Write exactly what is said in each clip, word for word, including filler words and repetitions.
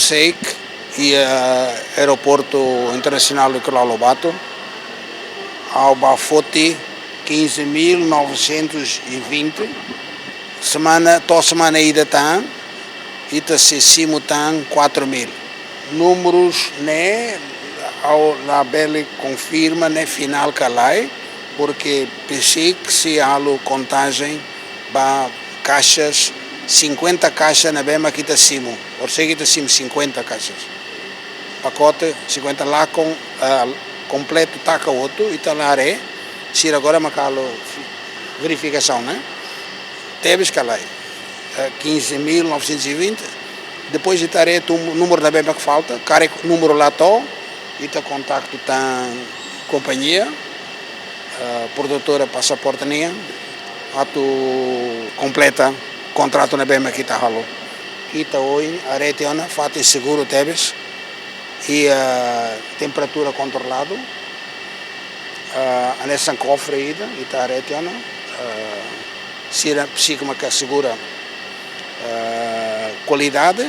SEIC iha Aeroportu Internasionál de Krual Lobato, ha'u bá foti quinze mil novecentos e vinte. Semana, to'o semana ida tan, ita sei simu tan quatro mil. Númerus ne'e, ha'u labele konfirma ne'e finál ka lae, porque PSIC sei halo kontajen ba kaixas, cinquenta kaixas ne'ebé mak ita simu. Orsida ita simu cinquenta kaixas. Pakote cinquenta lakon, ah, kompletu taka hotu, ita la haree, sira agora mak halo verifikasaun, ne'e? Tebes ka lae, eh, quinze mil novecentos e vinte. Depois ita haree atu númeru ne'ebé mak falta, karik númeru la to'o, ita kontaktu tan kompañia, eh, produtora pasaporte nian, atu kompleta kontratu ne'ebé mak ita halo. Ita ohin haree tiha ona fatin seguru tebes, iha temperatura kontroladu, ah, hanesan kofre ida, ita haree tiha ona, ah, sira PSIC mak asegura, ah, kualidade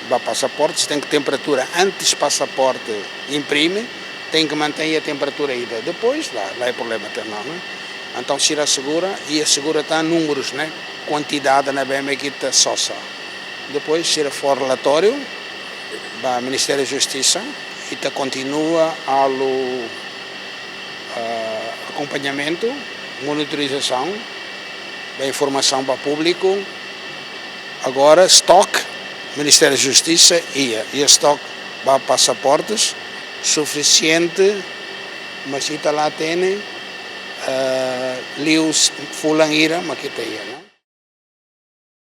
ba pasaportes, tenke temperatura antes pasaporte imprime, tenke mantein iha temperatura ida. Depois, la, la iha problema tiha ona, ne'e? Entaun, sira asegura, i asegura tan númerus, ne'e? Kuantidade ne'ebé mak ita sosa. Depois, sira fó relatóriu ba Ministériu Justisa, ita kontinua halo, ah, akompañamentu, monitorizasaun, ba informasaun ba públiku. Agora, estoque, Ministériu Justisa iha, iha estoque ba pasaportes sufisiente, mas ita la hatene, ah, liu fulan hira mak ita iha, ne'e?